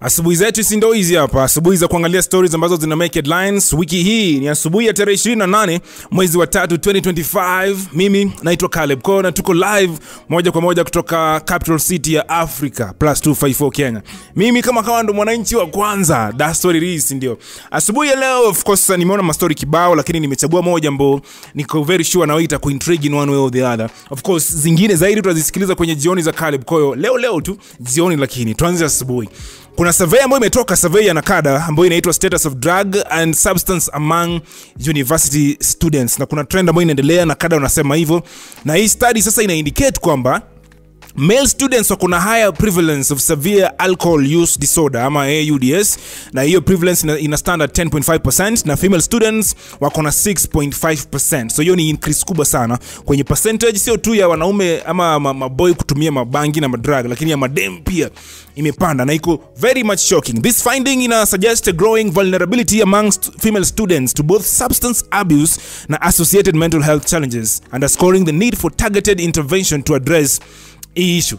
Asubuhi zetu si ndo hizi hapa, asubuhi za kuangalia stories ambazo zina make headlines. Wiki hii ni asubuhi ya tarehe 28 mwezi wa 3 2025. Mimi naitwa Caleb Kona, tuko live moja kwa moja kutoka Capital City ya Africa plus 254 Kenya. Mimi kama kawa ndo mwananchi wa kwanza, that's what it is, ndio. Asubuhi ya leo of course nimeona mastori kibao, lakini nimechagua moja ambayo niko very sure na ita kuintrigue in one way or the other. Of course zingine zaidi tutazisikiliza kwenye jioni za Caleb Koyo leo leo tu jioni, lakini tuanze asubuhi. Kuna survey ambayo imetoka, survey ya NACADA ambayo inaitwa Status of Drug and Substance Among University Students, na kuna trend ambayo inaendelea, NACADA wanasema hivyo, na hii study sasa ina indicate kwamba male students wako na higher prevalence of severe alcohol use disorder ama AUDS, na hiyo prevalence ina stand at 10.5%, na female students wako na 6.5%. So hiyo ni increase kubwa sana kwenye percentage, sio tu ya wanaume ama maboy kutumia mabangi na madrug, lakini ya madem pia imepanda na iko very much shocking. This finding ina suggest a growing vulnerability amongst female students to both substance abuse na associated mental health challenges, underscoring the need for targeted intervention to address issue.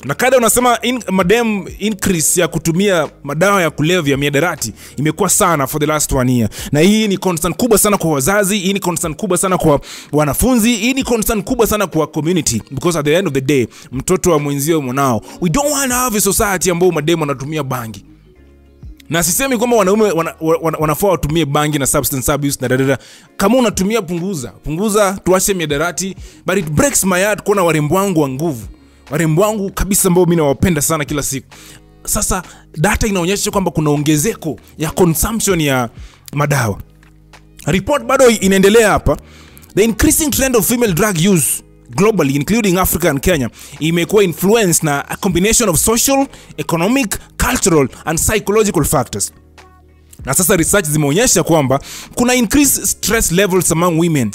Na kada unasema madem increase ya kutumia madawa ya kulevya, miadarati, imekuwa sana for the last one year. Na hii ni concern kubwa sana kwa wazazi, hii ni concern kubwa sana kwa wanafunzi, hii ni concern kubwa sana kwa community, because at the end of the day mtoto wa mwenzio mwanao. We don't want to have a society ambao madem wanatumia bangi. Na sisemi kwamba wanaume wanafaa watumie bangi na substance abuse na dadada. Kama unatumia punguza, punguza, tuache miadarati. But it breaks my heart kuona warembo wangu wa nguvu, warembo wangu kabisa ambao mimi nawapenda sana kila siku. Sasa data inaonyesha kwamba kuna ongezeko ya consumption ya madawa. Report bado inaendelea hapa. The increasing trend of female drug use globally, including Africa and Kenya, imekuwa influenced na a combination of social, economic, cultural and psychological factors. Na sasa research zimeonyesha kwamba kuna increased stress levels among women,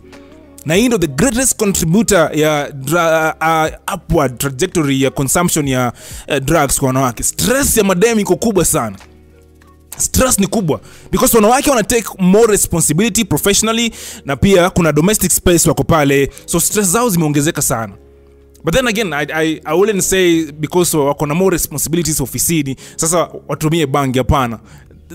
na hii ndio the greatest contributor ya upward trajectory ya consumption ya drugs kwa wanawake. Stress ya madem iko kubwa sana. Stress ni kubwa because wanawake wana take more responsibility professionally, na pia kuna domestic space wako pale, so stress zao zimeongezeka sana. But then again, I wouldn't say because wako na more responsibilities ofisini sasa watumie bangi, hapana.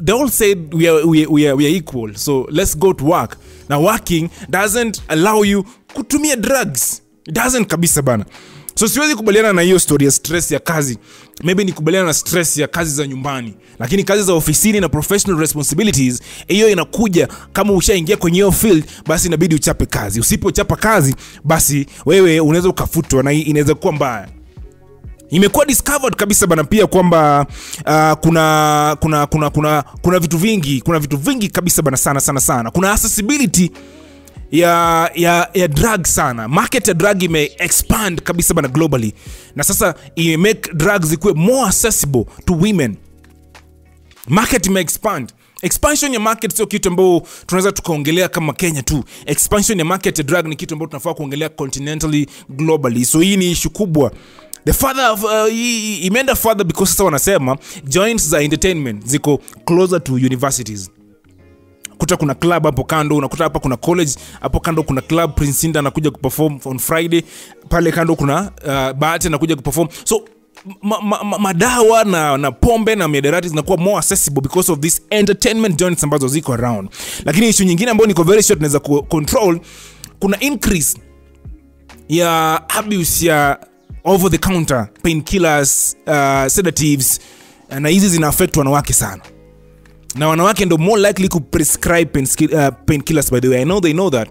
They all said we are equal, so let's go to work. Now working doesn't allow you kutumia drugs. It doesn't kabisa bana. So siwezi kubaliana na hiyo story ya stress ya kazi. Maybe nikubaliana na stress ya kazi za nyumbani, lakini kazi za ofisini na professional responsibilities, hiyo inakuja kama ushaingia kwenye hiyo field, basi inabidi uchape kazi. Usipochapa kazi, basi wewe unaweza ukafutwa na inaweza kuwa mbaya. Imekuwa discovered kabisa bana pia kwamba kuna vitu vingi, kuna vitu vingi kabisa bana, sana sana sana. Kuna accessibility ya drug sana. Market ya drug ime expand kabisa bana globally, na sasa ime make drugs ikuwe more accessible to women. Market ime expand. Expansion ya market sio kitu ambao tunaweza tukaongelea kama Kenya tu. Expansion ya market ya drug ni kitu ambao tunafaa kuongelea continentally, globally. So hii ni issue kubwa. The father of, imeenda further because sasa wanasema joints za entertainment ziko closer to universities. Kuta kuna club hapo kando, unakuta hapa kuna college, hapo kando kuna club, Prince Indah anakuja kuperform on Friday, pale kando kuna Bahati anakuja kuperform. So madawa na pombe na miadarati zinakuwa more accessible because of this entertainment joints ambazo ziko around. Lakini issue nyingine ambayo niko very sure tunaweza control, kuna increase ya abuse ya over the counter painkillers, sedatives, na hizi zina affect wanawake sana. Na wanawake ndo more likely ku prescribe painkillers, by the way. I know they know that.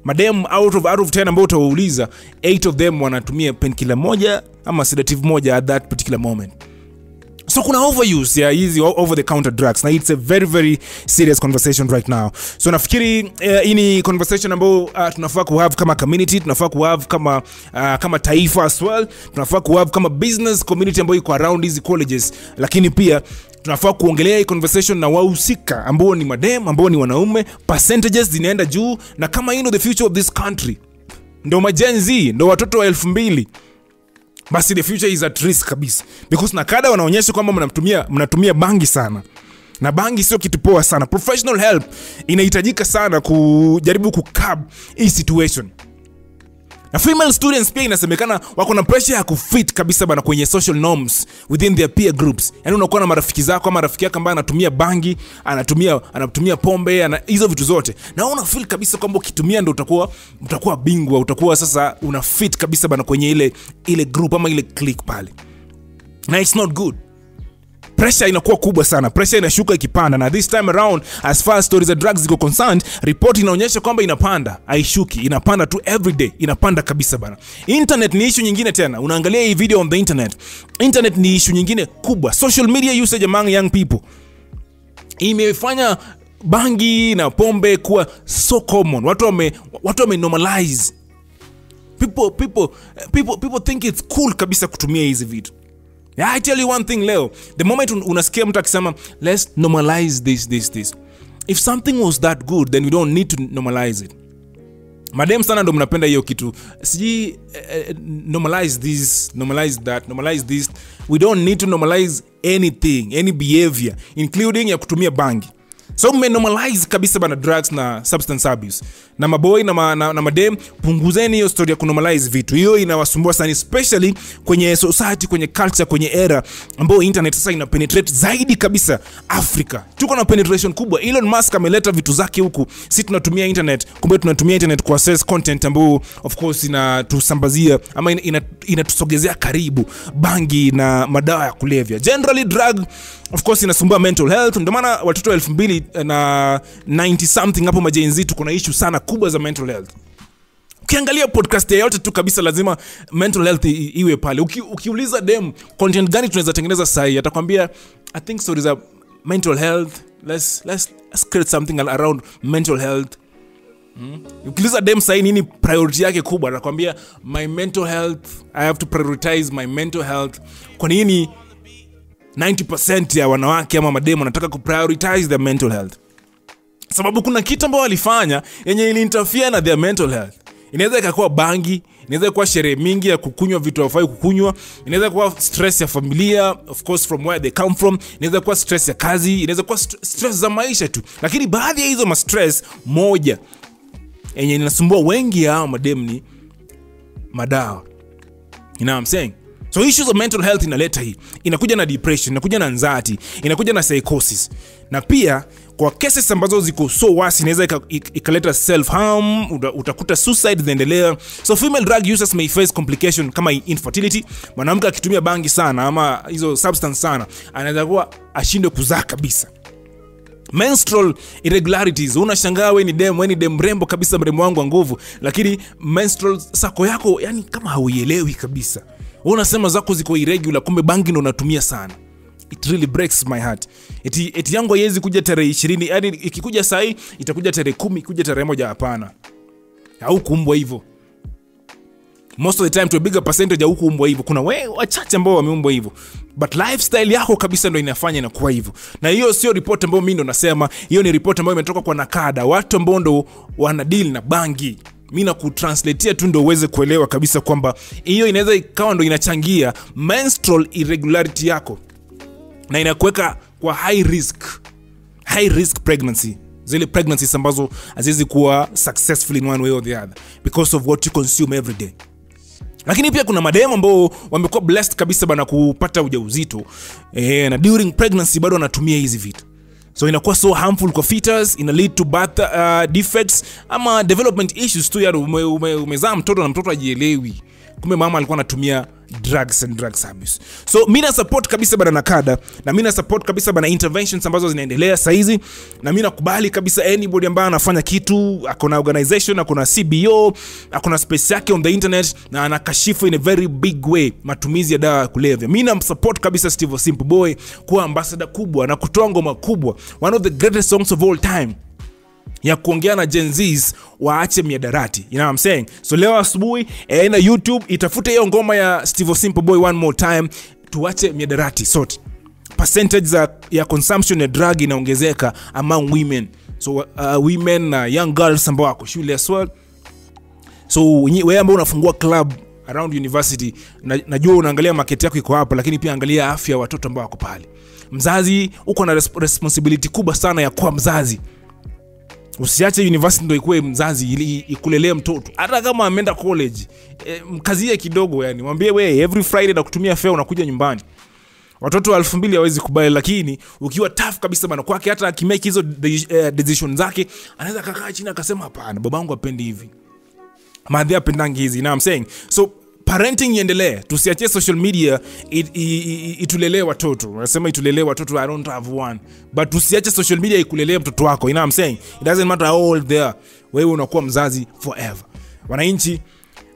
Madem out of 10 ambao utawauliza, 8 of them wanatumia painkiller moja ama sedative moja at that particular moment. So kuna overuse ya hizi over the counter drugs, na it's a very very serious conversation right now. So nafikiri hii ni conversation ambayo tunafaa ku have kama community, tunafaa ku have kama taifa as well, tunafaa ku have kama business community ambayo iko around hizi colleges, lakini pia tunafaa kuongelea hii conversation na wahusika ambao ni madem, ambao ni wanaume. Percentages zinaenda juu, na kama hii ndio the future of this country, ndo ma Gen Z, ndo watoto wa 2000, basi the future is at risk kabisa, because NACADA wanaonyesha kwamba mnatumia bangi sana, na bangi sio kitu poa sana. Professional help inahitajika sana kujaribu kucurb hii situation. Na female students pia inasemekana wako na pressure ya kufit kabisa bana kwenye social norms within their peer groups. Yaani unakuwa na marafiki zako ama rafiki yako ambaye anatumia bangi, anatumia pombe, hizo vitu zote. Na una feel kabisa kwamba ukitumia ndio utakuwa bingwa, utakuwa sasa una fit kabisa bana kwenye ile group ama ile clique pale. Na it's not good. Pressure inakuwa kubwa sana, pressure inashuka ikipanda, na this time around as far as stories of drugs go concerned, report inaonyesha kwamba inapanda, haishuki, inapanda tu every day, inapanda kabisa bana. Internet ni issue nyingine tena. Unaangalia hii video on the internet. Internet ni issue nyingine kubwa. Social media usage among young people imefanya bangi na pombe kuwa so common. Watu wame normalize. People think it's cool kabisa kutumia hizi vitu. Yeah, I tell you one thing leo. The moment unasikia mtu akisema let's normalize this. If something was that good, then we don't need to normalize it. Madem sana ndo mnapenda hiyo kitu. Siji normalize this, normalize that, normalize this. We don't need to normalize anything, any behavior, including ya kutumia bangi. So mme normalize kabisa bana drugs na substance abuse. Na maboy na madem, punguzeni hiyo story ya kunormalize vitu. Hiyo inawasumbua sana, especially kwenye society, kwenye culture, kwenye era ambayo internet sasa ina penetrate zaidi kabisa Afrika. Tuko na penetration kubwa. Elon Musk ameleta vitu zake huku. Sisi tunatumia internet, kumbe tunatumia internet ku access content ambayo of course inatusambazia ama inatusogezea karibu bangi na madawa ya kulevya. Generally drug of course inasumbua mental health. Ndio maana watoto 2090 something hapo ma-Gen Z tuko na issue sana kubwa za mental health. Ukiangalia podcast yote tu kabisa lazima mental health iwe pale. Ukiuliza dem content gani tunaweza tengeneza sahi, atakwambia I think stories are mental health. Let's create something around mental health. Ukiuliza dem sahi nini priority yake kubwa, atakwambia my mental health, I have to prioritize my mental health. Kwa nini 90% ya wanawake ama mademu wanataka ku prioritize their mental health? Sababu kuna kitu ambao walifanya yenye ili interfere na their mental health. Inaweza ikakuwa bangi, inaweza kuwa sherehe mingi ya kukunywa vitu hawafai kukunywa, inaweza kuwa stress ya familia, of course from where they come from, inaweza kuwa stress ya kazi, inaweza kuwa stress za maisha tu. Lakini baadhi ya hizo ma stress, moja yenye inasumbua wengi hao mademu ni madawa. You know what I'm saying? So issues of mental health inaleta hii. Inakuja na depression, inakuja na anxiety, inakuja na psychosis. Na pia kwa cases ambazo ziko so worse inaweza ikaleta self harm, utakuta suicide zinaendelea. So female drug users may face complication kama infertility. Mwanamke akitumia bangi sana ama hizo substance sana, anaweza kuwa ashindwe kuzaa kabisa. Menstrual irregularities, unashangaa wewe ni dem mrembo kabisa, mrembo wangu wa nguvu, lakini menstrual sako yako yani kama hauielewi kabisa. Unasema zako ziko irregular, kumbe bangi ndo unatumia sana. It really breaks my heart. Eti yangu haiwezi kuja tarehe 20, yani ikikuja sahi itakuja tarehe 10, ikuja tarehe 1, hapana. Haukuumbwa hivyo. Most of the time to a bigger percentage haukuumbwa hivyo. Kuna wachache ambao wameumbwa hivyo. But lifestyle yako kabisa ndo inafanya inakuwa hivyo. Na hiyo sio report ambayo mimi ndo nasema, hiyo ni report ambayo imetoka kwa NACADA, watu ambao ndo wana deal na bangi. Mimi na kutranslatea tu ndo uweze kuelewa kabisa kwamba hiyo inaweza ikawa ndo inachangia menstrual irregularity yako na inakuweka kwa high risk pregnancy, zile pregnancies ambazo haziwezi kuwa successful in one way or the other because of what you consume every day. Lakini pia kuna mademu ambao wamekuwa blessed kabisa bana kupata ujauzito, na during pregnancy bado wanatumia hizi vitu. So inakuwa so harmful kwa fetus, ina lead to birth defects ama development issues tu, ya umezaa mtoto na mtoto hajielewi. Kumbe mama alikuwa anatumia drugs and drugs abuse. So mimi na support kabisa bana NACADA, na mimi na support kabisa bana interventions ambazo zinaendelea sasa hizi, na mimi nakubali kabisa anybody ambaye anafanya kitu, akona organization, akona CBO, akona space yake on the internet na anakashifu in a very big way matumizi ya dawa ya kulevya. Mimi na support kabisa Steve Simple Boy kuwa ambassador kubwa na kutoa ngoma kubwa, one of the greatest songs of all time ya kuongea na Gen Zs waache miadarati. You know what I'm saying? So leo asubuhi na YouTube itafute hiyo ngoma ya Steve Simple Boy one more time, tuache miadarati sote. Percentage ya consumption ya drug inaongezeka among women. So women na young girls ambao wako shule as well. So wewe ambao unafungua club around university, najua unaangalia market yako iko hapa, lakini pia angalia afya ya watoto ambao wako pale. Mzazi uko na responsibility kubwa sana ya kuwa mzazi. Usiache university ndo ikuwe mzazi ili ikulelee mtoto. Hata kama ameenda college, mkazie kidogo yani. Mwambie we every Friday na kutumia fare unakuja nyumbani. Watoto 2000 hawezi kubali, lakini ukiwa tough kabisa bana kwake, hata akimake hizo decision zake anaweza kakaa chini akasema hapana, babangu hapendi hivi, madhi hapendangi hizi. You know what I'm saying? So parenting iendelee, tusiachie social media itulelee watoto. Nasema itulelee watoto, I don't have one, but tusiache social media ikulelee mtoto wako. You know what I'm saying? It doesn't matter how old they are, wewe unakuwa mzazi forever. Wananchi,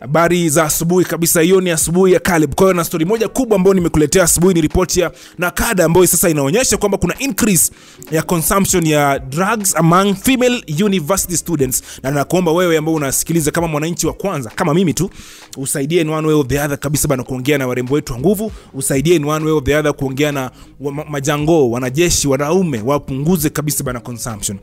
habari za asubuhi kabisa. Hiyo ni asubuhi ya Caleb. Kwa hiyo na story moja kubwa ambayo nimekuletea asubuhi ni ripoti ya NACADA ambayo sasa inaonyesha kwamba kuna increase ya consumption ya drugs among female university students. Na nakuomba wewe ambao unasikiliza kama mwananchi wa kwanza, kama mimi tu, usaidie in one way or the other kabisa bana kuongea na warembo wetu wa nguvu, usaidie in one way or the other kuongea na majango, wanajeshi, wanaume wapunguze kabisa bana consumption.